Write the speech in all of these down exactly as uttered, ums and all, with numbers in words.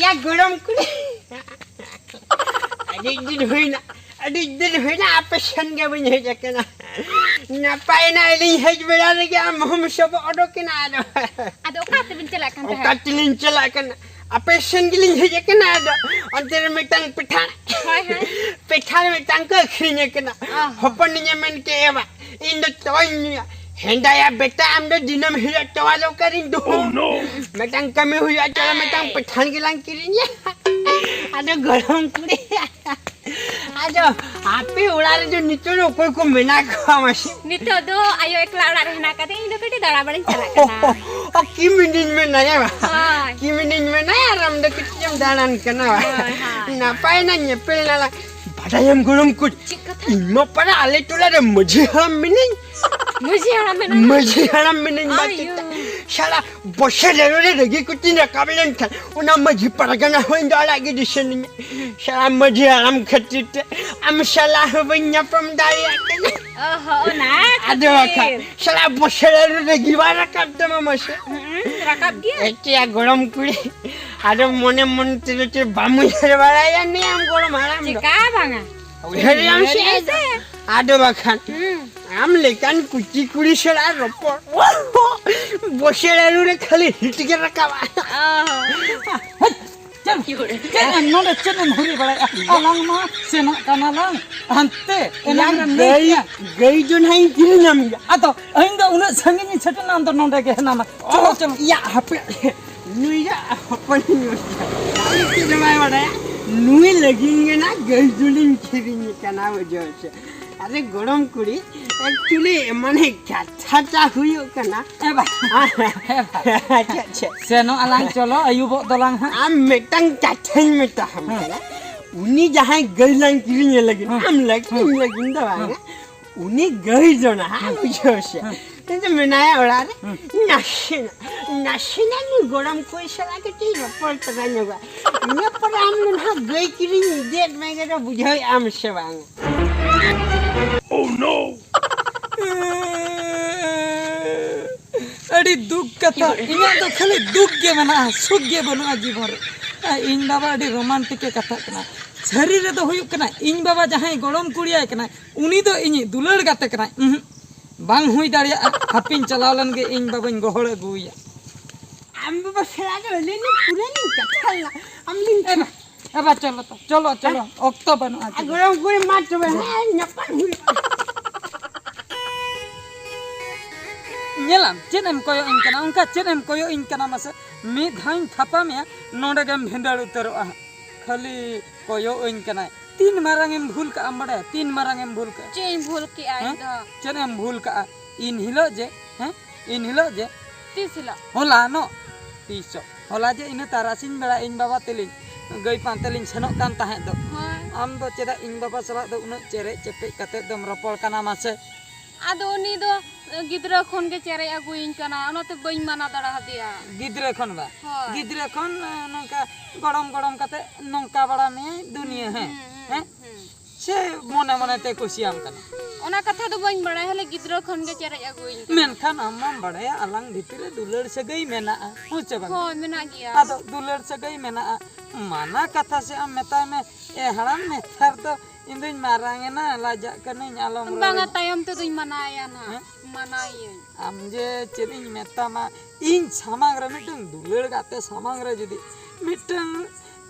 ᱭᱟ ᱜᱚᱲᱚᱢ ᱠᱩᱲᱤ, ᱟᱹᱰᱤ ᱫᱤᱱ ᱦᱩᱭᱱᱟ, ᱟᱹᱰᱤ ᱫᱤᱱ ᱦᱩᱭᱱᱟ ᱟᱯᱮ ᱥᱮᱱ ᱜᱮ ᱵᱟᱹᱧ ᱦᱮᱡ ᱟᱠᱟᱱᱟ᱾ ᱱᱟᱯᱟᱭ ᱮᱱᱟ ᱟᱹᱞᱤᱧ ᱦᱮᱡ ᱵᱮᱲᱟ ᱨᱮᱜᱮ ᱟᱢ ᱦᱚᱸᱢ ᱥᱚᱵᱚᱜ ᱚᱰᱚᱠ ᱮᱱᱟ᱾ ᱟᱫᱚ ᱟᱫᱚ ᱚᱠᱟ ᱛᱮᱵᱤᱱ ᱪᱟᱞᱟᱜ ᱠᱟᱱ ᱚᱠᱟ ᱛᱟᱦᱮᱸᱫ? ᱛᱮᱞᱤᱧ ᱪᱟᱞᱟᱜ ᱠᱟᱱᱟ? ᱟᱯᱮ ᱥᱮᱱ ᱜᱮᱞᱤᱧ ᱦᱮᱡ ᱟᱠᱟᱱᱟ᱾ ᱟᱫᱚ ᱚᱱᱛᱮ ᱨᱮ ᱢᱤᱫᱴᱟᱝ ᱯᱮᱴᱷᱟᱲ, ᱦᱳᱭ, ᱦᱳᱭ᱾ ᱯᱮᱴᱷᱟᱲ ᱢᱤᱫᱴᱟᱝ ᱠᱚ ᱟᱹᱠᱷᱨᱤᱧ ᱟᱠᱟᱱᱟ᱾ ᱚ᱾ ᱦᱚᱯᱚᱱᱤᱧᱮ ᱢᱮᱱ ᱠᱮᱫ, "ᱮ ᱵᱟ, ᱤᱧ ᱫᱚ ᱛᱚᱣᱟᱧ ᱧᱩᱭᱟ᱾" "ᱦᱮᱸᱫᱟᱭᱟ ᱵᱮᱴᱟ, ᱟᱢ ᱫᱚ ᱫᱤᱱᱟᱹᱢ ᱦᱤᱞᱳᱜ ᱛᱚᱣᱟ ᱫᱚ ᱚᱠᱟᱨᱤᱧ ᱫᱚᱦᱚ?" ᱢᱤᱫᱴᱟᱝ ᱠᱟᱹᱢᱤ ᱦᱩᱭᱩᱜᱼᱟ, ᱪᱚᱞᱚ ᱢᱤᱫᱴᱟᱝ ᱯᱮᱴᱷᱟᱲ ᱜᱮᱞᱟᱝ ᱠᱤᱨᱤᱧᱟ᱾ ᱟᱫᱚ ᱜᱚᱲᱚᱢ ᱠᱩᱲᱤ, ᱟᱫᱚ ᱟᱯᱮ ᱚᱲᱟᱜ ᱨᱮᱫᱚ ᱱᱤᱛᱚᱜ ᱫᱚ ᱚᱠᱚᱭ ᱠᱚ ᱢᱮᱱᱟᱜ ᱠᱚᱣᱟ ᱢᱟᱥᱮ? ᱱᱤᱛᱚᱜ ᱫᱚ ᱟᱭᱳ ᱮᱠᱞᱟ ᱚᱲᱟᱜ ᱨᱮ ᱦᱮᱱᱟᱜ ᱠᱟᱫᱮᱭᱟ, ᱤᱧ ᱫᱚ ᱠᱟᱹᱴᱤᱡ ᱫᱟᱬᱟ ᱵᱟᱲᱟᱧ ᱪᱟᱞᱟᱜ ᱠᱟᱱᱟ᱾ ᱚ, ᱠᱤᱢᱤᱱᱤᱧ ᱢᱮᱱᱟᱭᱟ ᱵᱟ? ᱦᱳᱭ᱾ ᱠᱤᱢᱤᱱᱤᱧ ᱢᱮᱱᱟᱭᱟ ᱟᱨ ᱟᱢ ᱫᱚ ᱠᱟᱹᱴᱤᱡ ᱮᱢ ᱫᱟᱬᱟᱱ ᱠᱟᱱᱟ ᱵᱟ? ᱦᱳᱭ, ᱦᱳᱭ᱾ ᱱᱟᱯᱟᱭ ᱱᱟ ᱧᱮᱯᱮᱞ ᱱᱟᱞᱟᱝ᱾ ᱵᱟᱰᱟᱭᱟᱢ ᱜᱚᱲᱚᱢ ᱠᱩᱲᱤ, ᱪᱮᱫ ᱠᱟᱛᱷᱟ? ᱤᱧ ᱢᱟ ᱯᱟᱨᱟ ᱟᱞᱮ ᱴᱚᱞᱟ ᱨᱮ ᱢᱟᱹᱡᱷᱤ ᱦᱟᱲᱟᱢ ᱢᱤᱱᱟᱹᱧ᱾ ᱢᱟᱹᱡᱷᱤ ᱦᱟᱲᱟᱢ ᱢᱮᱱᱟᱭᱟ? ᱢᱟᱹᱡᱷᱤ ᱦᱟᱲᱟᱢ ᱢᱤᱱᱟᱹᱧ ᱢᱟ ᱟᱭᱳ᱾ ᱪᱮᱫ? ᱥᱟᱞᱟ ᱵᱚᱪᱷᱚᱨ ᱨᱮ ᱨᱟᱹᱜᱤ ᱠᱚᱛᱤᱧ ᱨᱟᱠᱟᱵ ᱞᱮᱱᱠᱷᱟᱱ ᱚᱱᱟ ᱢᱟᱹᱡᱷᱤ ᱯᱟᱨᱜᱟᱱᱟ ᱦᱚᱸ ᱤᱧ ᱫᱚ ᱟᱲᱟᱜ ᱜᱤᱰᱤ ᱥᱟᱱᱟᱧᱟ᱾ ᱥᱟᱞᱟ ᱢᱟᱹᱡᱷᱤ ᱦᱟᱲᱟᱢ ᱠᱷᱟᱹᱛᱤᱨ ᱛᱮ ᱟᱢ ᱥᱟᱞᱟ ᱦᱚᱸ ᱵᱟᱹᱧ ᱧᱟᱯᱟᱢ ᱫᱟᱲᱮᱭᱟᱜ ᱠᱟᱱᱟ᱾ ᱚ, ᱦᱚᱸ, ᱚᱱᱟ ᱟᱫᱚ ᱵᱟᱠᱷᱟᱱ ᱠᱷᱟᱹᱛᱤᱨ᱾ ᱥᱟᱞᱟ ᱵᱚᱪᱷᱚᱨ ᱨᱮ ᱨᱟᱹᱜᱤ ᱵᱟᱝ ᱨᱟᱠᱟᱵ ᱛᱟᱢᱟ ᱢᱟᱥᱮ? ᱦᱩᱸ, ᱨᱟᱠᱟᱵ ᱜᱮᱭᱟ᱾ ᱮ ᱪᱮᱫ ᱭᱟ ᱜᱚᱲᱚᱢ ᱠᱩᱲᱤ, ᱟᱫᱚ ᱢᱚᱱᱮ ᱢᱚᱱᱮ ᱛᱮᱫᱚ ᱪᱮᱫ ᱵᱟᱢ ᱩᱭᱦᱟᱹᱨ ᱵᱟᱲᱟᱭᱟ ᱱᱤᱭᱟᱹ ᱟᱢ ᱜᱚᱲᱚᱢ ᱦᱟᱲᱟᱢ ᱫᱚ? ᱪᱮᱠᱟ ᱵᱟᱝᱟ? ᱩᱭᱦᱟᱹᱨ ᱭᱟᱢ ᱥᱮ? ᱩᱭᱦᱟᱹᱨ ᱭᱟᱹᱧ ᱥᱮ᱾ ᱟᱫᱚ ᱵᱟᱠᱷᱟᱱ ᱦᱩᱸ᱾ ᱟᱢ ᱞᱮᱠᱟᱱ ᱠᱩᱪᱤ ᱠᱩᱲᱤ ᱥᱟᱞᱟᱜ ᱨᱚᱯᱚᱲ ᱵᱚᱥᱮᱲ ᱟᱹᱞᱩ ᱨᱮ ᱠᱷᱟᱹᱞᱤ ᱦᱤᱴ ᱜᱮ ᱨᱟᱠᱟᱵᱟ᱾ ᱚ᱾ ᱪᱮᱫ, ᱪᱮᱫ ᱮᱢ ᱱᱚᱰᱮ ᱪᱮᱫ ᱮᱢ ᱦᱩᱨᱤ ᱵᱟᱲᱟᱭᱟ? ᱟᱞᱟᱝ ᱢᱟ ᱥᱮᱱᱚᱜ ᱠᱟᱱᱟᱞᱟᱝ ᱦᱟᱱᱛᱮ᱾ ᱮᱱᱟᱝ ᱭᱟ, ᱨᱮᱢ ᱞᱟᱹᱭ ᱜᱟᱹᱭ, ᱠᱮᱭᱟ᱾ ᱜᱟᱹᱭ ᱫᱚ ᱱᱟᱦᱟᱜ ᱤᱧ ᱠᱤᱨᱤᱧᱟᱢ ᱜᱮᱭᱟ᱾ ᱟᱫᱚ ᱤᱧ ᱫᱚ ᱩᱱᱟᱹᱜ ᱥᱟᱺᱜᱤᱧ ᱤᱧ ᱥᱮᱴᱮᱨ ᱮᱱᱟ, ᱟᱢ ᱫᱚ ᱱᱚᱰᱮ ᱜᱮ ᱦᱮᱱᱟᱢᱟ᱾ ᱪᱚᱞᱚ, ᱚ, ᱪᱚᱞᱚ᱾ ᱭᱟ, ᱦᱟᱯᱮ᱾ ᱱᱩᱭ ᱫᱚ ᱦᱚᱯᱚᱱᱤᱧ ᱢᱮᱛᱟᱭᱟ᱾ ᱪᱮᱫ ᱦᱚᱸ ᱵᱟᱭ ᱵᱟᱰᱟᱭᱟ᱾ ᱱᱩᱭ ᱞᱟᱹᱜᱤᱫ ᱜᱮ ᱱᱟ ᱜᱟᱹᱭ ᱫᱚᱞᱤᱧ ᱠᱤᱨᱤᱧ ᱠᱟᱱᱟ, ᱵᱩᱡᱷᱟᱹᱣ ᱥᱮ᱾ ᱟᱨᱮ ᱜᱚᱲᱚᱢ ᱠᱩᱲᱤ, actually ᱢᱟᱱᱮ ᱠᱟᱛᱷᱟ ᱴᱟ ᱦᱩᱭᱩᱜ ᱠᱟᱱᱟ᱾ ᱮ ᱵᱟ᱾ ᱮ ᱵᱟ᱾ ᱪᱮᱫ, ᱪᱮᱫ? ᱥᱮᱱᱚᱜ ᱟᱞᱟᱝ, ᱪᱚᱞᱚ, ᱟᱹᱭᱩᱵᱚᱜ ᱫᱚᱞᱟᱝ ᱦᱟᱸᱜ᱾ ᱟᱢ ᱢᱤᱫᱴᱟᱝ ᱠᱟᱛᱷᱟᱧ ᱢᱮᱛᱟᱢ ᱦᱮᱸ᱾ ᱠᱟᱱᱟ᱾ ᱩᱱᱤ ᱡᱟᱦᱟᱸᱭ ᱜᱟᱹᱭ ᱞᱟᱝ ᱠᱤᱨᱤᱧ ᱞᱟᱹᱜᱤᱫ, ᱦᱮᱸ᱾ ᱟᱢ ᱞᱟᱹᱜᱤᱫ, ᱦᱮᱸ᱾ ᱤᱧ ᱞᱟᱹᱜᱤᱫ ᱫᱚ ᱵᱟᱝᱟ᱾ ᱦᱮᱸ᱾ ᱩᱱᱤ ᱜᱟᱹᱭ ᱫᱚ ᱱᱟᱦᱟᱜ, ᱦᱮᱸ᱾ ᱵᱩᱡᱷᱟᱹᱣ ᱥᱮ᱾ ᱦᱮᱸ᱾ ᱩᱱᱤ ᱫᱚ ᱢᱮᱱᱟᱭᱟ ᱚᱲᱟᱜ ᱨᱮ᱾ ᱦᱮᱸ᱾ ᱱᱟᱥᱮᱱᱟᱜ, ᱱᱟᱥᱮᱱᱟᱜ ᱱᱩᱭ ᱜᱚᱲᱚᱢ ᱠᱩᱲᱤ ᱥᱟᱞᱟᱜ ᱠᱟᱹᱴᱤᱡ ᱨᱚᱯᱚᱲ ᱛᱚᱨᱟ ᱧᱚᱜᱟ᱾ ᱤᱱᱟᱹ ᱯᱚᱨᱮ ᱟᱢ ᱫᱚ ᱱᱟᱦᱟᱜ ᱜᱟᱹᱭ ᱠᱤᱨᱤᱧ ᱤᱫᱤᱭᱮᱫ ᱢᱮ ᱜᱮ, ᱵᱩᱡᱷᱟᱹᱣᱮᱫ ᱟᱢ ᱥᱮ ᱵᱟᱝ? Oh no! ᱟᱹᱰᱤ ᱫᱩᱠ ᱠᱟᱛᱷᱟ᱾ ᱤᱧᱟᱹᱜ ᱫᱚ ᱠᱷᱟᱹᱞᱤ ᱫᱩᱠ ᱜᱮ ᱢᱮᱱᱟᱜᱼᱟ, ᱥᱩᱠ ᱜᱮ ᱵᱟᱹᱱᱩᱜᱼᱟ ᱡᱤᱵᱚᱱ ᱨᱮ᱾ ᱟᱨ ᱤᱧ ᱵᱟᱵᱟ ᱟᱹᱰᱤ ᱨᱳᱢᱟᱱᱴᱤᱠ ᱮ ᱠᱟᱛᱷᱟᱜ ᱠᱟᱱᱟ᱾ ᱥᱟᱹᱨᱤ ᱨᱮᱫᱚ ᱦᱩᱭᱩᱜ ᱠᱟᱱᱟ, ᱤᱧ ᱵᱟᱵᱟ ᱡᱟᱦᱟᱸᱭ ᱜᱚᱲᱚᱢ ᱠᱩᱲᱤᱭᱟᱭ ᱠᱟᱱᱟᱭ, ᱩᱱᱤ ᱫᱚ ᱤᱧᱤᱡ ᱫᱩᱞᱟᱹᱲ ᱜᱟᱛᱮ ᱠᱟᱱᱟᱭ᱾ ᱩᱸᱦᱩᱸ, ᱵᱟᱝ ᱦᱩᱭ ᱫᱟᱲᱮᱭᱟᱜᱼᱟ᱾ ᱦᱟᱯᱤᱧ ᱪᱟᱞᱟᱣ ᱞᱮᱱ ᱜᱮ, ᱤᱧ ᱵᱟᱵᱟᱧ ᱜᱚᱦᱚᱲ ᱟᱹᱜᱩᱭᱟ᱾ ᱟᱢ ᱵᱟᱵᱟ ᱥᱟᱞᱟᱜ ᱫᱚ ᱟᱹᱞᱤᱧ ᱞᱤᱧ ᱯᱩᱨᱟᱹ ᱞᱤᱧ ᱠᱟᱛᱷᱟ ᱞᱮᱱᱟ᱾ ᱟᱢ ᱞᱤᱧ ᱮ ᱵᱟ, ᱮ ᱵᱟ, ᱪᱚᱞᱚ ᱛᱚ, ᱪᱚᱞᱚ, ᱪᱚᱞᱚ, ᱚᱠᱛᱚ ᱵᱟᱹᱱᱩᱜᱼᱟ᱾ ᱟᱨ ᱜᱚᱲᱚᱢ ᱠᱩᱲᱤ ᱢᱟ ᱛᱚᱵᱮ, ᱦᱮᱸ, ᱧᱟᱯᱟᱢ ᱦᱩᱭᱩᱜᱼᱟ᱾ ᱧᱮᱞᱟᱢ, ᱪᱮᱫ ᱮᱢ ᱠᱚᱭᱚᱜ ᱤᱧ ᱠᱟᱱᱟ? ᱚᱱᱠᱟ ᱪᱮᱫ ᱮᱢ ᱠᱚᱭᱚᱜ ᱤᱧ ᱠᱟᱱᱟ ᱢᱟᱥᱮ? ᱢᱤᱫ ᱫᱷᱟᱣᱤᱧ ᱛᱷᱟᱯᱟ ᱢᱮᱭᱟ, ᱱᱚᱰᱮ ᱜᱮᱢ ᱵᱷᱤᱸᱫᱟᱹᱲ ᱩᱛᱟᱹᱨᱚᱜᱼᱟ ᱦᱟᱸᱜ᱾ ᱠᱷᱟᱹᱞᱤ ᱠᱚᱭᱚᱜ ᱟᱹᱧ ᱠᱟᱱᱟᱭ᱾ ᱛᱤᱱ ᱢᱟᱨᱟᱝ ᱮᱢ ᱵᱷᱩᱞ ᱠᱟᱜᱼᱟᱢ ᱵᱟᱲᱟᱭᱟ? ᱛᱤᱱ ᱢᱟᱨᱟᱝ ᱮᱢ ᱵᱷᱩᱞ ᱠᱟᱜᱼᱟ? ᱪᱮᱫ ᱤᱧ ᱵᱷᱩᱞ ᱠᱮᱜᱼᱟ ᱤᱧ ᱦᱮᱸ? ᱫᱚ? ᱪᱮᱫ ᱮᱢ ᱵᱷᱩᱞ ᱠᱟᱜᱼᱟ? ᱤᱱ ᱦᱤᱞᱳᱜ ᱡᱮ, ᱦᱮᱸ? ᱤᱱ ᱦᱤᱞᱳᱜ ᱡᱮ ᱛᱤᱥ ᱦᱤᱞᱳᱜ? ᱦᱚᱞᱟᱱᱚᱜ᱾ ᱛᱤᱥᱚᱜ? ᱦᱚᱞᱟ ᱡᱮ ᱤᱱᱟᱹ ᱛᱟᱨᱟᱥᱤᱧ ᱵᱮᱲᱟ ᱤᱧ ᱵᱟᱵᱟ ᱛᱮᱞᱤᱧ ᱜᱟᱹᱭ ᱯᱟᱱᱛᱮ ᱞᱤᱧ ᱥᱮᱱᱚᱜ ᱠᱟᱱ ᱛᱟᱦᱮᱸᱫ ᱫᱚ᱾ ᱦᱳᱭ᱾ ᱟᱢ ᱫᱚ ᱪᱮᱫᱟᱜ ᱤᱧ ᱵᱟᱵᱟ ᱥᱟᱞᱟᱜ ᱫᱚ ᱩᱱᱟᱹᱜ ᱪᱮᱨᱮᱡ ᱪᱮᱯᱮᱡ ᱠᱟᱛᱮᱫ ᱫᱚᱢ ᱨᱚᱯᱚᱲ ᱠᱟᱱᱟ ᱢᱟᱥᱮ? ᱟᱫᱚ ᱩᱱᱤ ᱫᱚ ᱜᱤᱫᱽᱨᱟᱹ ᱠᱷᱚᱱ ᱜᱮ ᱪᱮᱨᱮᱡ ᱟᱹᱜᱩᱭᱤᱧ ᱠᱟᱱᱟ, ᱚᱱᱟᱛᱮ ᱵᱟᱹᱧ ᱢᱟᱱᱟ ᱫᱟᱲᱮ ᱟᱫᱮᱭᱟ᱾ ᱜᱤᱫᱽᱨᱟᱹ ᱠᱷᱚᱱ ᱵᱟ? ᱦᱳᱭ᱾ ᱜᱤᱫᱽᱨᱟᱹ ᱠᱷᱚᱱ, ᱮ, ᱱᱚᱝᱠᱟ ᱜᱚᱲᱚᱢ ᱜᱚᱲᱚᱢ ᱠᱟᱛᱮ ᱱᱚᱝᱠᱟ ᱵᱟᱲᱟ ᱢᱮᱭᱟᱭ ᱫᱩᱱᱤᱭᱟᱹ, ᱦᱮᱸ? ᱦᱩᱸ, ᱦᱩᱸ, ᱦᱮᱸ? ᱦᱩᱸ᱾ ᱥᱮ ᱢᱚᱱᱮ ᱢᱚᱱᱮ ᱛᱮ ᱠᱩᱥᱤᱭᱟᱢ ᱠᱟᱱᱟ? ᱚᱱᱟ ᱠᱟᱛᱷᱟ ᱫᱚ ᱵᱟᱹᱧ ᱵᱟᱲᱟᱭᱟ, ᱦᱮᱞᱮ ᱜᱤᱫᱽᱨᱟᱹ ᱠᱷᱚᱱ ᱜᱮ ᱪᱮᱨᱮᱡ ᱟᱹᱜᱩᱭᱤᱧ ᱠᱟᱱᱟ᱾ ᱢᱮᱱᱠᱷᱟᱱ ᱟᱢ ᱢᱟᱢ ᱵᱟᱲᱟᱭᱟ, ᱟᱞᱟᱝ ᱵᱷᱤᱛᱤᱨ ᱨᱮ ᱫᱩᱞᱟᱹᱲ ᱥᱟᱹᱜᱟᱹᱭ ᱢᱮᱱᱟᱜᱼᱟ, ᱦᱮᱸ ᱥᱮ ᱵᱟᱝ? ᱦᱳᱭ, ᱢᱮᱱᱟᱜ ᱜᱮᱭᱟ᱾ ᱟᱫᱚ ᱫᱩᱞᱟᱹᱲ ᱥᱟᱹᱜᱟᱹᱭ ᱢᱮᱱᱟᱜᱼᱟ, ᱢᱟᱱᱟ ᱠᱟᱛᱷᱟ ᱥᱮ ᱟᱢ ᱢᱮᱛᱟᱭ ᱢᱮ, "ᱮ ᱦᱟᱲᱟᱢ, ᱱᱮᱛᱟᱨ ᱫᱚ ᱤᱧ ᱫᱩᱧ ᱢᱟᱨᱟᱝ ᱮᱱᱟ, ᱞᱟᱡᱟᱜ ᱠᱟᱹᱱᱟᱹᱧ, ᱟᱞᱚᱢ ᱨᱚᱲ ᱟᱹᱧᱟ᱾" ᱵᱟᱝᱟ, ᱛᱟᱭᱚᱢ ᱛᱮᱫᱚᱧ ᱢᱟᱱᱟᱭᱮᱭᱟ ᱱᱟᱦᱟᱜ᱾ ᱦᱮᱸ? ᱢᱟᱱᱟᱭᱮᱭᱟᱹᱧ᱾ ᱟᱢ ᱡᱮ ᱪᱮᱫ ᱤᱧ ᱢᱮᱛᱟᱢᱟ, ᱤᱧ ᱥᱟᱢᱟᱝ ᱨᱮ ᱢᱤᱫᱴᱟᱝ ᱫᱩᱞᱟᱹᱲ ᱜᱟᱛᱮ ᱥᱟᱢᱟᱝ ᱨᱮ ᱡᱩᱫᱤ ᱢᱤᱫᱴᱟᱝ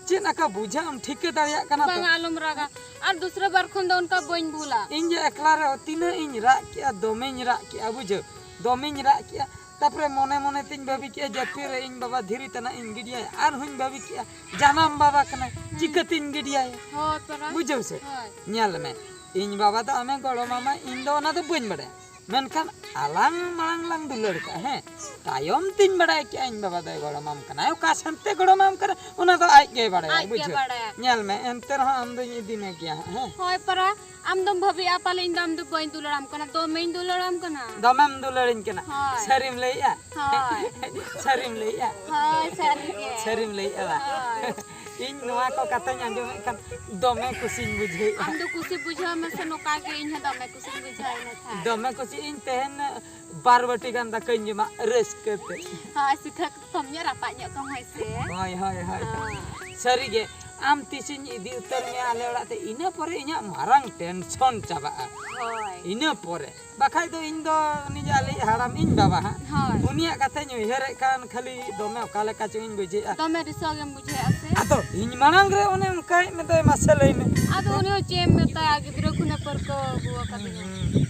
ᱪᱮᱫ ᱞᱮᱠᱟ ᱵᱩᱡᱷᱟᱹᱜ ᱮᱢ ᱴᱷᱤᱠᱟᱹ ᱫᱟᱲᱮᱭᱟᱜ ᱠᱟᱱᱟ ᱛᱚ? ᱵᱟᱝᱟ, ᱟᱞᱚᱢ ᱨᱟᱜᱟ᱾ ᱟᱨ ᱫᱩᱥᱨᱟᱹ ᱵᱟᱨ ᱠᱷᱚᱱ ᱫᱚ ᱚᱱᱠᱟ ᱵᱟᱹᱧ ᱵᱷᱩᱞᱟ᱾ ᱤᱧ ᱡᱮ ᱮᱠᱞᱟ ᱨᱮ ᱛᱤᱱᱟᱹᱜ ᱤᱧ ᱨᱟᱜ ᱠᱮᱜᱼᱟ, ᱫᱚᱢᱮᱧ ᱨᱟᱜ ᱠᱮᱜᱼᱟ, ᱵᱩᱡᱷᱟᱹᱣ, ᱫᱚᱢᱮᱧ ᱨᱟᱜ ᱠᱮᱜᱼᱟ᱾ ᱛᱟᱯᱚᱨᱮ ᱢᱚᱱᱮ ᱢᱚᱱᱮ ᱛᱤᱧ ᱵᱷᱟᱹᱵᱤ ᱠᱮᱜᱼᱟ, ᱡᱟᱹᱯᱤᱫ ᱨᱮ ᱤᱧ ᱵᱟᱵᱟ ᱫᱷᱤᱨᱤ ᱛᱟᱱᱟᱜ ᱤᱧ ᱜᱤᱰᱤᱭᱟᱭᱟ᱾ ᱟᱨᱦᱚᱸᱧ ᱵᱷᱟᱹᱵᱤ ᱠᱮᱜᱼᱟ, ᱡᱟᱱᱟᱢ ᱵᱟᱵᱟ ᱠᱟᱱᱟᱭ, ᱦᱩᱸ᱾ ᱪᱤᱠᱟᱹᱛᱤᱧ ᱜᱤᱰᱤᱭᱟᱭᱟ? ᱦᱳᱭ, ᱯᱟᱨᱟ᱾ ᱵᱩᱡᱷᱟᱹᱣ ᱥᱮ? ᱦᱳᱭ᱾ ᱧᱮᱞ ᱢᱮ, ᱤᱧ ᱵᱟᱵᱟ ᱫᱚ ᱟᱢᱮ ᱜᱚᱲᱚᱢᱟᱢᱟ, ᱤᱧ ᱫᱚ ᱚᱱᱟ ᱫᱚ ᱵᱟᱹᱧ ᱵᱟᱲᱟᱭᱟ᱾ ᱢᱮᱱᱠᱷᱟᱱ ᱟᱞᱟᱝ ᱢᱟᱲᱟᱝ ᱞᱟᱝ ᱫᱩᱞᱟᱹᱲ ᱠᱟᱜᱼᱟ, ᱦᱮᱸ? ᱛᱟᱭᱚᱢ ᱛᱤᱧ ᱵᱟᱲᱟᱭ ᱠᱮᱜᱼᱟ ᱤᱧ ᱵᱟᱵᱟ ᱫᱚᱭ ᱜᱚᱲᱚᱢᱟᱢ ᱠᱟᱱᱟ᱾ ᱚᱠᱟ ᱥᱮᱱ ᱛᱮ ᱜᱚᱲᱚᱢᱟᱢ ᱠᱟᱱᱟ, ᱚᱱᱟ ᱫᱚ ᱟᱡ ᱜᱮᱭ ᱵᱟᱲᱟᱭᱟ, ᱟᱡ ᱜᱮ ᱵᱩᱡᱷᱟᱹᱣ? ᱵᱟᱲᱟᱭᱟ᱾ ᱧᱮᱞ ᱢᱮ, ᱮᱱᱛᱮ ᱨᱮᱦᱚᱸ ᱟᱢ ᱫᱚᱧ ᱤᱫᱤ ᱢᱮ ᱜᱮᱭᱟ ᱦᱟᱸᱜ, ᱦᱮᱸ? ᱦᱳᱭ, ᱯᱟᱨᱟ, ᱟᱢ ᱫᱚᱢ ᱵᱷᱟᱹᱵᱤᱜᱼᱟ ᱯᱟᱞᱮ ᱤᱧ ᱫᱚ ᱟᱢ ᱫᱚ ᱵᱟᱹᱧ ᱫᱩᱞᱟᱹᱲᱟᱢ ᱠᱟᱱᱟ, ᱫᱚᱢᱮᱧ ᱫᱩᱞᱟᱹᱲᱟᱢ ᱠᱟᱱᱟ᱾ ᱫᱚᱢᱮᱢ ᱫᱩᱞᱟᱹᱲᱤᱧ ᱠᱟᱱᱟ? ᱦᱳᱭ᱾ ᱥᱟᱹᱨᱤᱢ ᱞᱟᱹᱭᱮᱜᱼᱟ? ᱦᱳᱭ᱾ ᱥᱟᱹᱨᱤᱢ ᱞᱟᱹᱭᱮᱜᱼᱟ? ᱦᱳᱭ, ᱥᱟᱹᱨᱤ ᱜᱮ᱾ ᱥᱟᱹᱨᱤᱢ ᱞᱟᱹᱭᱮᱜᱼᱟ ᱵᱟᱝ? ᱦᱳᱭ᱾ ᱤᱧ ᱱᱚᱣᱟ ᱠᱚ ᱠᱟᱛᱷᱟᱧ ᱟᱸᱡᱚᱢᱮᱫ ᱠᱷᱟᱱ ᱫᱚᱢᱮ ᱠᱩᱥᱤᱧ ᱵᱩᱡᱷᱟᱹᱣᱮᱫᱼᱟ᱾ ᱟᱢ ᱫᱚ ᱠᱩᱥᱤ ᱵᱩᱡᱷᱟᱹᱣ ᱢᱮᱥᱮ, ᱱᱚᱝᱠᱟ ᱜᱮ ᱤᱧ ᱦᱚᱸ ᱫᱚᱢᱮ ᱠᱩᱥᱤᱧ ᱵᱩᱡᱷᱟᱹᱣ ᱮᱱᱟ ᱠᱷᱟᱱ᱾ ᱫᱚᱢᱮ ᱠᱩᱥᱤ, ᱤᱧ ᱛᱮᱦᱮᱧ ᱵᱟᱨ ᱵᱟᱹᱴᱤ ᱜᱟᱱ ᱫᱟᱠᱟᱧ ᱡᱚᱢᱟ ᱨᱟᱹᱥᱠᱟᱹ ᱛᱮ᱾ ᱦᱳᱭ, ᱥᱩᱠᱷᱟᱹ ᱠᱚᱢ ᱧᱚᱜ ᱨᱟᱯᱟᱜ ᱧᱚᱜ ᱠᱚᱢ ᱦᱳᱭ ᱥᱮ᱾ ᱦᱳᱭ, ᱦᱳᱭ, ᱦᱳᱭ᱾ ᱦᱳᱭ᱾ ᱥᱟᱹᱨᱤ ᱜᱮ, ᱟᱢ ᱛᱤᱥᱤᱧ ᱤᱫᱤ ᱩᱛᱟᱹᱨ ᱢᱮᱭᱟ ᱟᱞᱮ ᱚᱲᱟᱜ ᱛᱮ, ᱤᱱᱟᱹ ᱯᱚᱨᱮ ᱤᱧᱟᱹᱜ ᱢᱟᱨᱟᱝ ᱴᱮᱱᱥᱚᱱ ᱪᱟᱵᱟᱜᱼᱟ᱾ ᱦᱳᱭ᱾ ᱤᱱᱟᱹ ᱯᱚᱨᱮ, ᱵᱟᱠᱷᱟᱡ ᱫᱚ ᱤᱧ ᱫᱚ ᱩᱱᱤ ᱡᱮ ᱟᱞᱮᱭᱤᱡ ᱦᱟᱲᱟᱢ, ᱤᱧ ᱵᱟᱵᱟ ᱦᱟᱸᱜ, ᱦᱳᱭ᱾ ᱩᱱᱤᱭᱟᱜ ᱠᱟᱛᱷᱟᱧ ᱩᱭᱦᱟᱹᱨᱮᱫ ᱠᱷᱟᱱ ᱠᱷᱟᱹᱞᱤ ᱫᱚᱢᱮ ᱚᱠᱟ ᱞᱮᱠᱟ ᱪᱚᱝ ᱤᱧ ᱵᱩᱡᱷᱟᱹᱣᱮᱫᱼᱟ᱾ ᱫᱚᱢᱮ ᱨᱤᱥᱟᱹ ᱜᱮᱢ ᱵᱩᱡᱷᱟᱹᱣᱮᱫᱼᱟ ᱥᱮ? ᱟᱫᱚ ᱤᱧ ᱢᱟᱲᱟᱝ ᱨᱮ ᱚᱱᱮ ᱚᱱᱠᱟᱭᱮᱫ ᱢᱮᱫᱚᱭ, ᱢᱟᱥᱮ ᱞᱟᱹᱭ ᱢᱮ᱾ ᱟᱫᱚ ᱩᱱᱤ ᱦᱚᱸ ᱪᱮᱫ ᱮᱢ ᱢᱮᱛᱟᱭᱟ, ᱜᱤᱫᱽᱨᱟᱹ ᱠᱷᱚᱱᱮ ᱯᱟᱹᱨᱠᱟᱹᱣ ᱟᱹᱜᱩ ᱟᱠᱟᱫᱤᱧᱟ᱾ ᱦᱩᱸ᱾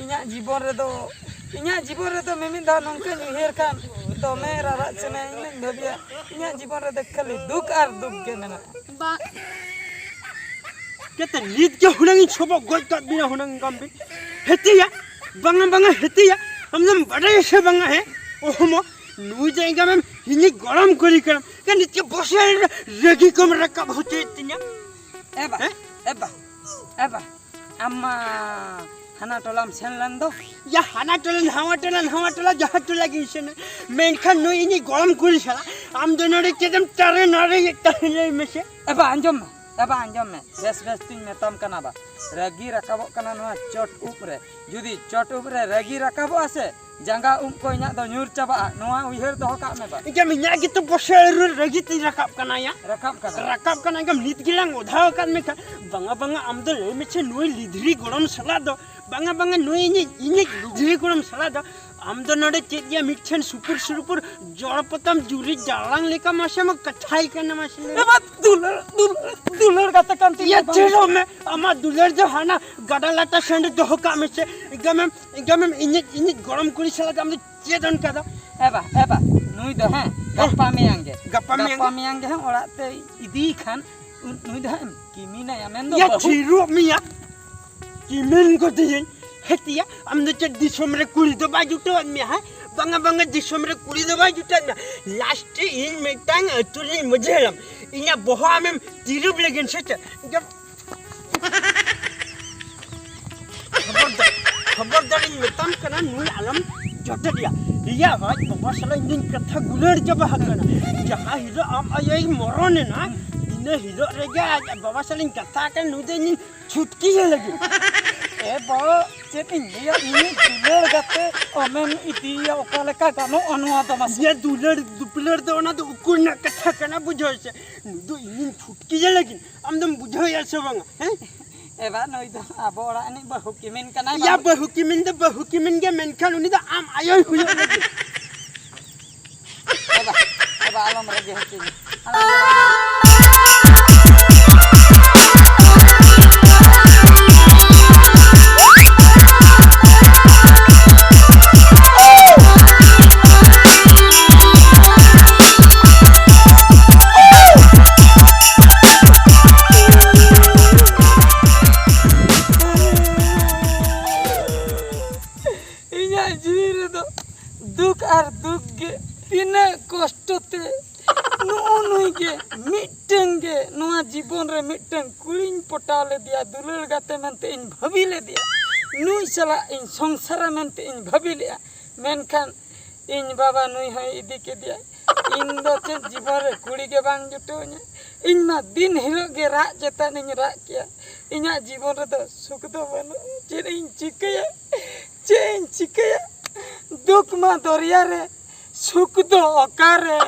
ᱤᱧᱟᱹᱜ ᱡᱤᱵᱚᱱ ᱨᱮᱫᱚ, ᱤᱧᱟᱹᱜ ᱡᱤᱵᱚᱱ ᱨᱮᱫᱚ ᱢᱤᱢᱤᱫ ᱫᱷᱟᱣ ᱱᱚᱝᱠᱟᱧ ᱩᱭᱦᱟᱹᱨ ᱠᱷᱟᱱ ᱫᱚᱢᱮ ᱨᱟᱨᱟᱜ ᱥᱟᱱᱟᱧ, ᱤᱧ ᱫᱩᱧ ᱵᱷᱟᱹᱵᱤᱭᱟ, ᱤᱧᱟᱹᱜ ᱡᱤᱵᱚᱱ ᱨᱮᱫᱚ ᱠᱷᱟᱹᱞᱤ ᱫᱩᱠ ᱟᱨ ᱫᱩᱠ ᱜᱮ ᱢᱮᱱᱟᱜᱼᱟ᱾ ᱵᱟ- ᱪᱮᱫ ᱱᱤᱛ ᱜᱮ ᱦᱩᱱᱟᱹᱝ ᱤᱧ ᱥᱚᱵᱚᱜ ᱜᱚᱡ ᱠᱟᱜ ᱵᱤᱱᱟ ᱦᱩᱱᱟᱹᱝ ᱜᱟᱢ ᱵᱤᱱ ᱦᱮᱛᱤᱭᱟ, ᱵᱟᱝᱟ, ᱵᱟᱝᱟ, ᱦᱮᱛᱤᱭᱟ᱾ ᱟᱢ ᱫᱚᱢ ᱵᱟᱰᱟᱭᱟ ᱥᱮ ᱵᱟᱝᱟ? ᱦᱮᱸ, ᱚᱦᱚᱢᱚ, ᱱᱩᱭ ᱡᱟᱭᱜᱟ ᱢᱮᱢ ᱤᱧᱤᱡ ᱜᱚᱲᱚᱢ ᱠᱩᱲᱤ ᱠᱟᱱᱟ᱾ ᱠᱟ ᱱᱤᱛ ᱜᱮ ᱵᱚᱥᱮ ᱨᱟᱹᱜᱤ ᱠᱚᱢ ᱨᱟᱠᱟᱵ ᱦᱚᱪᱚᱭᱮᱫ ᱛᱤᱧᱟ᱾ ᱮ ᱵᱟ, ᱦᱮᱸ? ᱮ ᱵᱟ, ᱮ ᱵᱟ, ᱟᱢ ᱢᱟ ᱦᱟᱱᱟ ᱴᱚᱞᱟᱢ ᱥᱮᱱ ᱞᱮᱱ ᱫᱚ᱾ ᱭᱟ, ᱦᱟᱱᱟ ᱴᱚᱞᱟ, ᱱᱟᱣᱟ ᱴᱚᱞᱟ, ᱱᱟᱣᱟ ᱴᱚᱞᱟ, ᱡᱟᱦᱟᱸ ᱴᱚᱞᱟ ᱜᱮᱧ ᱥᱮᱱᱟ᱾ ᱢᱮᱱᱠᱷᱟᱱ ᱱᱩᱭ ᱤᱧᱤᱡ ᱜᱚᱲᱚᱢ ᱠᱩᱲᱤ ᱥᱟᱞᱟᱜ ᱟᱢ ᱫᱚ ᱱᱚᱰᱮ ᱪᱮᱫ ᱮᱢ ᱴᱟᱨᱮ ᱱᱟᱨᱮᱭᱮᱫ ᱛᱟᱦᱮᱸ, ᱞᱟᱹᱭ ᱢᱮᱥᱮ? ᱮ ᱵᱟ, ᱟᱸᱡᱚᱢ ᱢᱮ, ᱮ ᱵᱟ, ᱟᱸᱡᱚᱢ ᱢᱮ, ᱵᱮᱥ ᱵᱮᱥ ᱛᱤᱧ ᱢᱮᱛᱟᱢ ᱠᱟᱱᱟ ᱵᱟ᱾ ᱨᱟᱹᱜᱤ ᱨᱟᱠᱟᱵᱚᱜ ᱠᱟᱱᱟ ᱱᱚᱣᱟ ᱪᱚᱴ ᱩᱵ ᱨᱮ᱾ ᱡᱩᱫᱤ ᱪᱚᱴ ᱩᱵ ᱨᱮ ᱨᱟᱹᱜᱤ ᱨᱟᱠᱟᱵᱚᱜᱼᱟ ᱥᱮ, ᱡᱟᱸᱜᱟ ᱩᱵ ᱠᱚ ᱤᱧᱟᱹᱜ ᱫᱚ ᱧᱩᱨ ᱪᱟᱵᱟᱜᱼᱟ᱾ ᱱᱚᱣᱟ ᱩᱭᱦᱟᱹᱨ ᱫᱚᱦᱚ ᱠᱟᱜ ᱢᱮ ᱵᱟ᱾ ᱤᱧᱟᱹᱜ ᱜᱮᱛᱚ ᱵᱚᱥᱮ ᱨᱟᱹᱜᱤ ᱛᱤᱧ ᱨᱟᱠᱟᱵ ᱠᱟᱱᱟ ᱭᱟ᱾ ᱨᱟᱠᱟᱵ ᱠᱟᱱᱟ᱾ ᱨᱟᱠᱟᱵ ᱠᱟᱱᱟ, ᱮᱠᱫᱚᱢ ᱱᱤᱛ ᱜᱮᱞᱟᱝ ᱚᱫᱷᱟᱣ ᱟᱠᱟᱫ ᱢᱮᱠᱷᱟᱱ᱾ ᱵᱟᱝᱟ, ᱵᱟᱝᱟ, ᱟᱢ ᱫᱚ ᱞᱟᱹᱭ ᱢᱮᱥᱮ, ᱱᱩᱭ ᱞᱤᱫᱷᱨᱤ ᱜᱚᱲᱚᱢ ᱥᱟᱞᱟᱜ ᱫᱚ, ᱵᱟᱝᱟ, ᱵᱟᱝᱟ, ᱱᱩᱭ ᱤᱧᱤᱡ, ᱤᱧᱤᱡ ᱞᱤᱫᱷᱨᱤ ᱜᱚᱲᱚᱢ ᱥᱟᱞᱟᱜ ᱫᱚ ᱟᱢ ᱫᱚ ᱱᱚᱰᱮ ᱪᱮᱫ ᱭᱟ ᱢᱤᱫᱴᱷᱮᱱ ᱥᱩᱯᱩᱨ ᱥᱩᱯᱩᱨ ᱡᱚᱲ ᱯᱚᱛᱟᱢ ᱡᱩᱨᱤ ᱡᱟᱲᱟᱝ ᱞᱮᱠᱟ ᱢᱟᱥᱮ ᱢᱟ ᱠᱟᱛᱷᱟᱭ ᱠᱟᱱᱟ ᱢᱟᱥᱮ ᱞᱟᱹᱭ ᱢᱮ᱾ ᱮ ᱵᱟ, ᱫᱩᱞᱟᱹᱲ, ᱫᱩᱞᱟᱹᱲ, ᱫᱩᱞᱟᱹᱲ ᱠᱟᱛᱮ ᱠᱟᱱ ᱛᱤᱧ ᱤᱭᱟᱹ ᱫᱚ ᱵᱟᱝ᱾ ᱛᱷᱤᱨᱚᱜ ᱢᱮ, ᱟᱢᱟᱜ ᱫᱩᱞᱟᱹᱲ ᱫᱚ ᱦᱟᱱᱟ ᱜᱟᱰᱟ ᱞᱟᱴᱟ ᱥᱮᱱ ᱨᱮ ᱫᱚᱦᱚ ᱠᱟᱜ ᱢᱮᱥᱮ᱾ ᱮᱠᱫᱚᱢᱮᱢ, ᱮᱠᱫᱚᱢᱮᱢ ᱤᱧᱤᱡ, ᱤᱧᱤᱡ ᱜᱚᱲᱚᱢ ᱠᱩᱲᱤ ᱥᱟᱞᱟᱜ ᱟᱢ ᱫᱚ ᱪᱮᱫ ᱚᱱᱠᱟ ᱫᱚ? ᱮ ᱵᱟ, ᱮ ᱵᱟ, ᱱᱩᱭ ᱫᱚ ᱦᱮᱸ, ᱦᱮᱸ᱾ ᱜᱟᱯᱟ ᱢᱮᱭᱟᱝ ᱜᱮ᱾ ᱜᱟᱯᱟ ᱢᱮᱭᱟᱝ ᱜᱟᱯᱟ ᱜᱮ? ᱢᱮᱭᱟᱝ ᱜᱮ ᱦᱟᱸᱜ ᱚᱲᱟᱜ ᱛᱮ ᱤᱫᱤᱭᱮ ᱠᱷᱟᱱ, ᱩᱱ-, ᱱᱩᱭ ᱫᱚ ᱦᱟᱸᱜ ᱮᱢ ᱠᱤᱢᱤᱱᱟᱭᱟ ᱢᱮᱱ ᱫᱚ ᱭᱟ, ᱵᱟᱹᱦᱩ᱾ ᱪᱷᱤᱨᱩᱜ ᱢᱮᱭᱟ᱾ ᱠᱤᱢᱤᱱ ᱠᱚᱫᱤᱭᱟᱹᱧ᱾ ᱦᱮᱛᱤᱭᱟ, ᱟᱢ ᱫᱚ ᱪᱮᱫ ᱫᱤᱥᱚᱢ ᱨᱮ ᱠᱩᱲᱤ ᱫᱚ ᱵᱟᱭ ᱡᱩᱴᱟᱹᱣᱟᱫ ᱢᱮᱭᱟ, ᱦᱮᱸ? ᱵᱟᱝᱟ, ᱵᱟᱝᱟ, ᱫᱤᱥᱚᱢ ᱨᱮ ᱠᱩᱲᱤ ᱫᱚ ᱵᱟᱭ ᱡᱩᱴᱟᱹᱣᱟᱫ ᱢᱮᱭᱟ᱾ ᱞᱟᱥᱴ ᱨᱮ ᱤᱧ ᱢᱤᱫᱴᱟᱝ ᱟᱹᱛᱩ ᱨᱤᱱᱤᱡ ᱢᱟᱹᱡᱷᱤ ᱦᱟᱲᱟᱢ, ᱤᱧᱟᱹᱜ ᱵᱚᱦᱚᱜ ᱟᱢᱮᱢ ᱛᱤᱨᱩᱵ ᱞᱟᱹᱜᱤᱫ ᱥᱮ ᱪᱮᱫ? ᱡᱚᱵ-, ᱠᱷᱚᱵᱚᱨᱫᱟᱨ, ᱠᱷᱚᱵᱚᱨᱫᱟᱨᱤᱧ ᱢᱮᱛᱟᱢ ᱠᱟᱱᱟ, ᱱᱩᱭ ᱟᱞᱚᱢ ᱡᱚᱴᱮᱫᱮᱭᱟ᱾ ᱤᱭᱟ ᱟᱡ ᱵᱟᱵᱟ ᱥᱟᱞᱟᱜ ᱤᱧ ᱫᱩᱧ ᱠᱟᱛᱷᱟ ᱜᱩᱞᱟᱹᱲ ᱪᱟᱵᱟ ᱟᱠᱟᱱᱟ᱾ ᱡᱟᱦᱟᱸ ᱦᱤᱞᱳᱜ ᱟᱢ ᱟᱭᱳᱭ ᱢᱚᱨᱚᱱ ᱮᱱᱟ, ᱤᱱᱟᱹ ᱦᱤᱞᱳᱜ ᱨᱮᱜᱮ ᱟᱡ ᱵᱟᱵᱟ ᱥᱟᱞᱟᱜ ᱤᱧ ᱠᱟᱛᱷᱟ ᱟᱠᱟᱱ, ᱱᱩᱭ ᱫᱚ ᱤᱧᱤᱧ ᱪᱷᱩᱴᱠᱤ ᱜᱮ ᱞᱟᱹᱜᱤᱫ᱾ ᱮ ᱵᱚ, ᱪᱮᱫ ᱤᱧ ᱞᱟᱹᱭᱟ, ᱤᱧᱤᱡ ᱫᱩᱞᱟᱹᱲ ᱜᱟᱛᱮ ᱟᱢᱮᱢ ᱤᱫᱤᱭᱮᱭᱟ, ᱚᱠᱟ ᱞᱮᱠᱟ ᱜᱟᱱᱚᱜᱼᱟ ᱱᱚᱣᱟ ᱫᱚ ᱢᱟᱥᱮ? ᱤᱭᱟᱹ ᱫᱩᱞᱟᱹᱲ ᱫᱩᱯᱞᱟᱹᱲ ᱫᱚ ᱚᱱᱟ ᱫᱚ ᱩᱠᱩ ᱨᱮᱱᱟᱜ ᱠᱟᱛᱷᱟ ᱠᱟᱱᱟ, ᱵᱩᱡᱷᱟᱹᱣ ᱥᱮ? ᱱᱩᱭ ᱫᱚ ᱤᱧᱤᱧ ᱪᱷᱩᱴᱠᱤ ᱜᱮ ᱞᱟᱹᱜᱤᱫ᱾ ᱟᱢ ᱫᱚᱢ ᱵᱩᱡᱷᱟᱹᱣᱮᱭᱟ ᱥᱮ ᱵᱟᱝᱟ? ᱦᱮᱸ? ᱮ ᱵᱟ, ᱱᱩᱭ ᱫᱚ ᱟᱵᱚ ᱚᱲᱟᱜ ᱨᱤᱱᱤᱡ ᱵᱟᱹᱦᱩ ᱠᱤᱢᱤᱱ ᱠᱟᱱᱟᱭ ᱭᱟ, ᱵᱟᱹᱵᱩ᱾ ᱵᱟᱹᱦᱩ ᱠᱤᱢᱤᱱ ᱫᱚ ᱵᱟᱹᱦᱩ ᱠᱤᱢᱤᱱ ᱜᱮ, ᱢᱮᱱᱠᱷᱟᱱ ᱩᱱᱤ ᱫᱚ ᱟᱢ ᱟᱭᱳᱭ ᱦᱩᱭᱩᱜ ᱞᱟᱹᱜᱤᱫ᱾ ᱮ ᱵᱟ, ᱮ ᱵᱟ, ᱟᱞᱚᱢ ᱨᱟᱹᱜᱤ ᱦᱚᱪᱚᱧᱟ᱾ ᱟᱞᱚᱢ ᱨᱟᱹᱜᱤ᱾ ᱤᱧᱟᱹᱜ ᱡᱤᱣᱤ ᱨᱮᱫᱚ ᱫᱩᱠ ᱟᱨ ᱫᱩᱠ ᱜᱮ, ᱛᱤᱱᱟᱹᱜ ᱠᱚᱥᱴᱚ ᱛᱮ ᱱᱩᱜᱼᱩ ᱱᱩᱭ ᱜᱮ ᱢᱤᱫᱴᱟᱹᱝ ᱜᱮ ᱱᱚᱣᱟ ᱡᱤᱵᱚᱱ ᱨᱮ ᱢᱤᱫᱴᱟᱹᱝ ᱠᱩᱲᱤᱧ ᱯᱚᱴᱟᱣ ᱞᱮᱫᱮᱭᱟ, ᱫᱩᱞᱟᱹᱲ ᱜᱟᱛᱮ ᱢᱮᱱᱛᱮ ᱤᱧ ᱵᱷᱟᱹᱵᱤ ᱞᱮᱫᱮᱭᱟ, ᱱᱩᱭ ᱥᱟᱞᱟᱜ ᱤᱧ ᱥᱚᱝᱥᱟᱨᱟ ᱢᱮᱱᱛᱮ ᱤᱧ ᱵᱷᱟᱹᱵᱤ ᱞᱮᱫᱼᱟ, ᱢᱮᱱᱠᱷᱟᱱ ᱤᱧ ᱵᱟᱵᱟ ᱱᱩᱭ ᱦᱚᱸᱭ ᱤᱫᱤ ᱠᱮᱫᱮᱭᱟ᱾ ᱤᱧ ᱫᱚ ᱪᱮᱫ ᱡᱤᱵᱚᱱ ᱨᱮ ᱠᱩᱲᱤ ᱜᱮ ᱵᱟᱝ ᱡᱩᱴᱟᱹᱣᱧᱟ᱾ ᱤᱧ ᱢᱟ ᱫᱤᱱ ᱦᱤᱞᱳᱜ ᱜᱮ ᱨᱟᱜ ᱪᱮᱛᱟᱱ ᱤᱧ ᱨᱟᱜ ᱠᱮᱭᱟ᱾ ᱤᱧᱟᱹᱜ ᱡᱤᱵᱚᱱ ᱨᱮᱫᱚ ᱥᱩᱠ ᱫᱚ ᱵᱟᱹᱱᱩᱜᱼᱟ᱾ ᱪᱮᱫ ᱤᱧ ᱪᱤᱠᱟᱹᱭᱟ? ᱪᱮᱫ ᱤᱧ ᱪᱤᱠᱟᱹᱭᱟ? ᱫᱩᱠ ᱢᱟ ᱫᱚᱨᱭᱟ ᱨᱮ, ᱥᱩᱠ ᱫᱚ ᱚᱠᱟᱨᱮ?